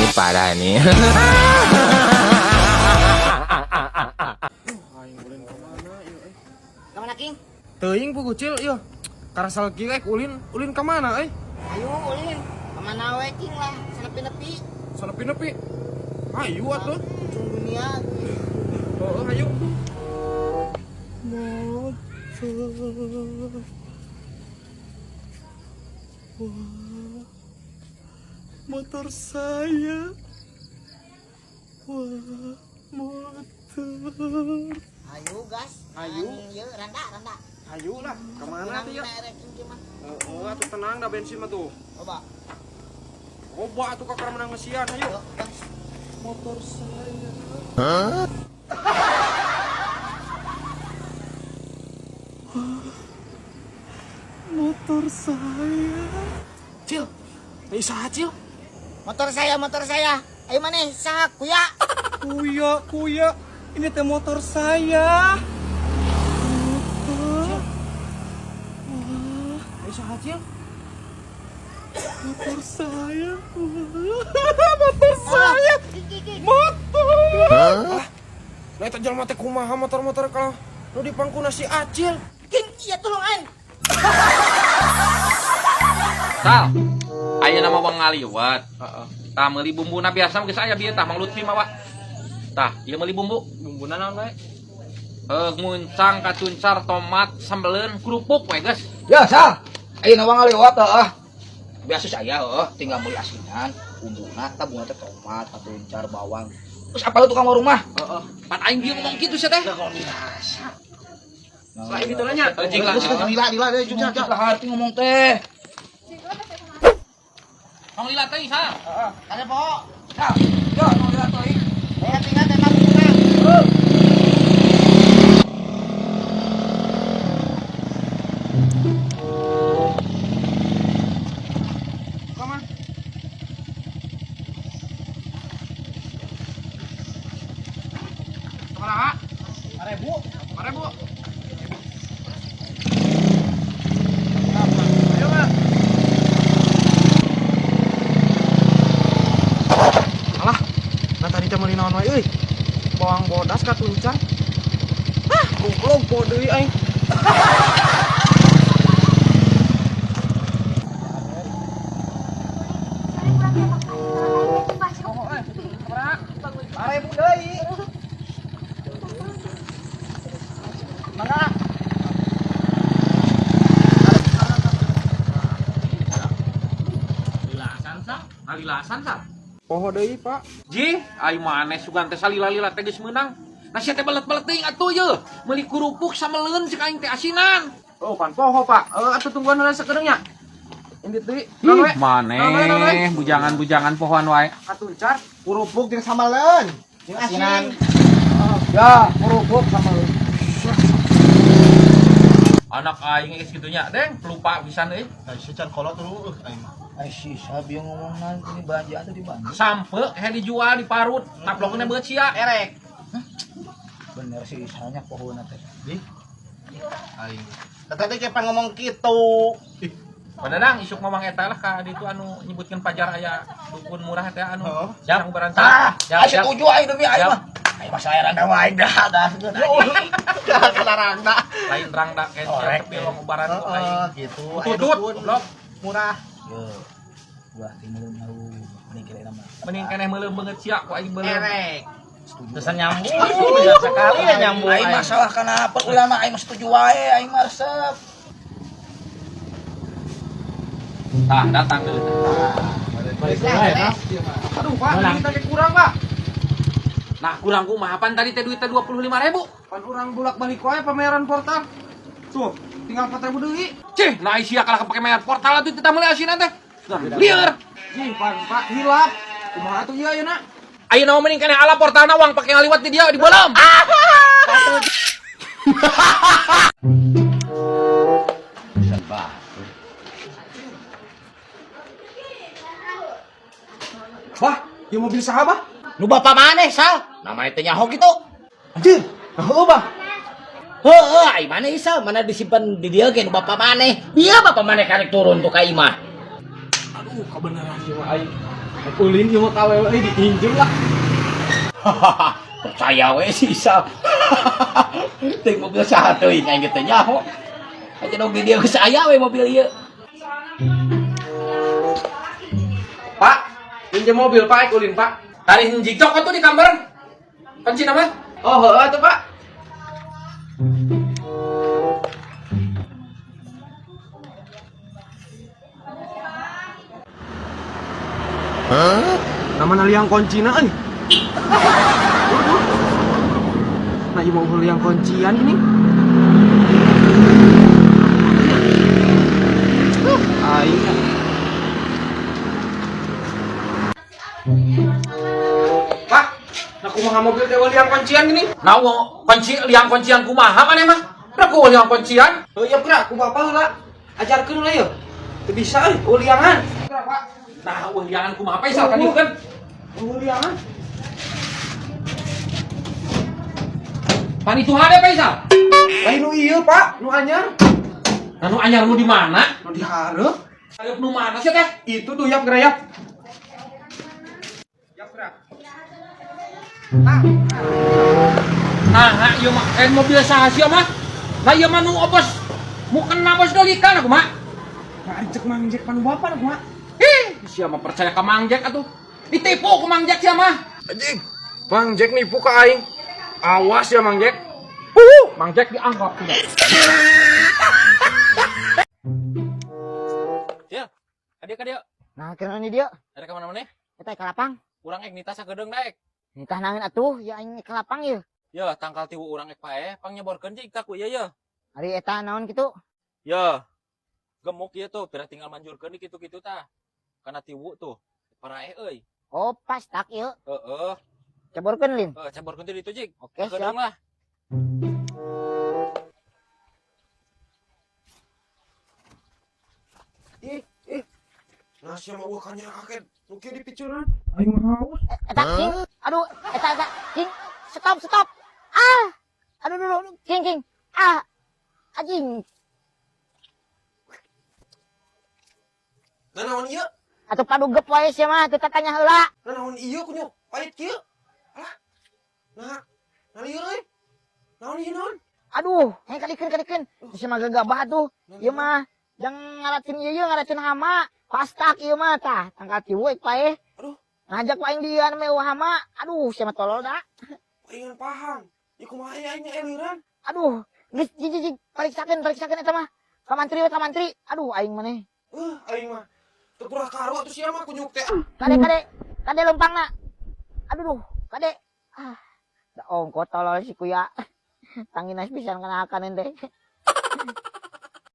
Ini parah nih. Aing ulin kemana ieu euy? Kemana, King? Teuing pu kucil ieu. Karasal kieu ek ulin, ulin kemana euy? Ayo ulin. Kemana we, King lah? Sanepi-nepi. Sanepi-nepi. Ayo atuh. Ujung dunia. Heeh, ayo. Motor. Wah. Motor saya. Wah, motor. Ayo gas. Ayo. Ayo, randa, randa. Ayo lah, kemana tuh ya? Merek King mah. Heeh, atuh tenang dah bensin mah tuh. Coba. Coba atuh kakak menang ngesian, ayo. Yuk, gas. Motor saya. Motor saya. Cil, ini saha Cil? Motor saya, motor saya. Ayo mana? Saha, kuya. Kuya, kuya, ini teh motor saya. Motor. Wah, ini saha Cil? Motor saya. Wah, motor saya. Motor. Ah, nah eta jelema teh kumaha motor-motor kalau nu dipangkuna si Acil. King, iya tolong aing. Sal, ayeuna mah wang ngaliwat. Heeh. Tah meuli bumbuna biasa geus aya bieu tah Mang Lutfi mah, Wak. Tah, ieu meuli bumbu. Bumbuna naon wae? Nguncang, kacuncar, tomat, sambeleun, kerupuk we geus. Ya, Sal. Ayeuna mah ngaliwat heeh. Biasa saya heeh, tinggal meuli asinan, bumbuna tah bumbuna teh tomat, katuncar, bawang. Terus apa lu tukang warung mah? Heeh. Pan aing bieu ngomong kitu sia teh. Kalau dirasa. Selain itu nya. Cing lah. Lila, lila deh, jujur aja. Lah hati ngomong teh. Tong lila teh, Sal. Ada po. Sal, yo tong lila teuing. Saya tinggal tembak bunga. Kemana? Sabaraha? 5.000. 5.000. Ayo, Mak. Alah, nah tadi teh meuli naon wae euy. Bawang bodas katuncar. Ah, goblok po deui aing. Ribu deui. Mangga. Lilasan, Sal. Lilasan, Sal. Poho deui, Pak. Jih, aing maneh sugan teh salila-lila teh geus meunang. Nah sia teh belet-belet teuing atuh ye. Meuli kerupuk sambeleun cek aing teh asinan. Oh, pan poho, Pak. Atuh tungguan heula sakedeung nya. Indit deui. Naon we? Ih, maneh bujangan-bujangan pohoan wae. Katuncar. Kerupuk jeung sambaleun. Jeung asinan. Ya, kerupuk sama lu. Anak aing geus kitu nya, Deng, pelupa pisan euy. Nah, si can kolot dulu, aing mah. Ai sisa bieu ngomong nanti di banja atau di mana? Sampe he dijual di parut, taplokna beut sia. Erek. Bener sih isanya pohona teh. Di aing. Tadi kayak ngomong gitu. Ih, Padahal isuk mamang eta lah ka ditu anu nyebutkeun pajar aya dukun murah teh anu. Oh. Siap berantak. Tah, Siap, aing siap. setuju aing demi aing Siap. mah. Aing mah saya randa wae dah dah. Kena rangda. Lain rangda kayak Orek. tapi long ubaran ku aing. heeh, gitu. Aya Tutut, dukun. goblok. Murah. Yo. Wah, timur nyaru mending kira nama. Mending keneh meuleum beungeut sia ku aing beuleum. Erek. Setuju. Terus nyambung, bisa sekali ya nyambung. Aing masalah kana ulama aing mah setuju wae, aing mah resep. Tah, datang deui. Aduh, Pak, duit teh kurang, Pak. Nah, kurang kumaha pan tadi teh duit teh 25.000. Pan urang bolak-balik wae pameran portal. Tuh, tinggal 4.000 deui. Cih, nah sia kalah pake mayar portal atuh teh meuli asinan teh. Lieur. Ih, pan Pak hilap. Kumaha atuh ieu ayeuna? Ayeuna mah mending keneh ala portalna uang pake ngaliwat di dia di beuleum. Wah, ieu mobil saha, Bah? Nu bapak maneh, Sal? Namanya teh nyaho gitu. Anjir, heueuh, Bah. Heeh, ai maneh Sal, mana disimpan di dia ge nu bapak maneh. Dia bapak maneh karek turun tuh ka imah. Aduh, Kebenaran sih mah aing. Ulin ieu mah ka awewe euy diinjem lah. Percaya we si Isal. Teuing mobil saha teuing aing ge teu nyaho. Aja dong di dieu geus aya we mobil ieu. Pak, pinjam mobil Pak, ulin Pak. Tadi hiji cok atuh di kamar. Kunci nama? Oh, heeh atuh Pak. Hah? Nama liang kuncina euy. Nah, ieu mau liang kuncian ini. Aing. Pak, nah kumaha mobil teh liang kuncian gini? Nah, kunci liang kuncian kumaha maneh mah? Rek ku liang kuncian? Heuh, ya gerak ku bapak heula. Ajarkeun heula yeuh. Teu bisa euy, liangan. Pak. Nah, eueuh liangan kumaha Faisal kan ieu kan? Eueuh liangan. Pan itu hade Faisal. Lain nu ieu, Pak, nu anyar. Nah, nu anyar nu di mana? Nu dihareup. Hareup nu mana sih teh? Itu duyap gerayap. Yap gerak. Nah, ieu mah mobil saha sia mah? Lah ieu mah nu obos mu kena bos dolikan aku mah. Nah, ari cek Mang Jack panu bapak nu kumaha? Ih, sia mah percaya ka Mang Jack atuh. Ditipu ku Mang Jack sia mah. Anjing. Mang Jack nipu ka aing. Awas ya Mang Jack. Mang Jack dianggap tidak. Ya, kadieu kadieu. Nah, kira ini dia. Ada ka mana-mana? Eta ka lapang. Urang ek nitah sakedeung daek. Nitah naon atuh, ya aing ka lapang ieu. Ya, tangkal tiwu urang ek paeh, pangnya-borkeun cik ku ieu ye. Ari eta naon kitu? Ya. Gemuk ieu tuh, pira tinggal manjurkeun di kitu-kitu tah. Kana tiwu tuh. Paraeh euy. Oh, pas tak ieu. Heeh. Ceborkeun lin. Heeh, ceborkeun teh ditu cik. Oke, siap. Sakedeung lah. Ih, ih. Nah, sia mah eueuh kanya kaget. Nu kieu dipicuran. Aing mah haus. Eta king. Aduh, eta eta king. Stop, stop. Ah. Aduh, aduh, aduh. King, king. Ah. Anjing. Nah, naon ieu? Atuh padugep wae sia mah teu tatanya heula. Nah, naon ieu kunyuk? Pahit kieu. Alah. Nah, nah lieur euy. Naon ieu naon? Aduh, hei kadikeun kadikeun. Sia mah gegabah atuh. Ieu mah jang ngaracun ieu ngaracun hama. Pastak ieu mah tah, tangkal tiwu ek paeh. Aduh. Ngajak aing dian meh hama. Aduh, sia mah tolol da. Paingan pahang. Ieu kumaha aing nya eliran? Aduh, geus jig jig pariksakeun pariksakeun eta mah. Ka mantri we ka mantri. Aduh, aing maneh. Aing mah teu purah karu atuh sia mah kunyuk teh. Kade kade, kade lempangna. Aduh, duh, kade. Ah, da ongko tolol si kuya. Tanginas pisan kana akan ente.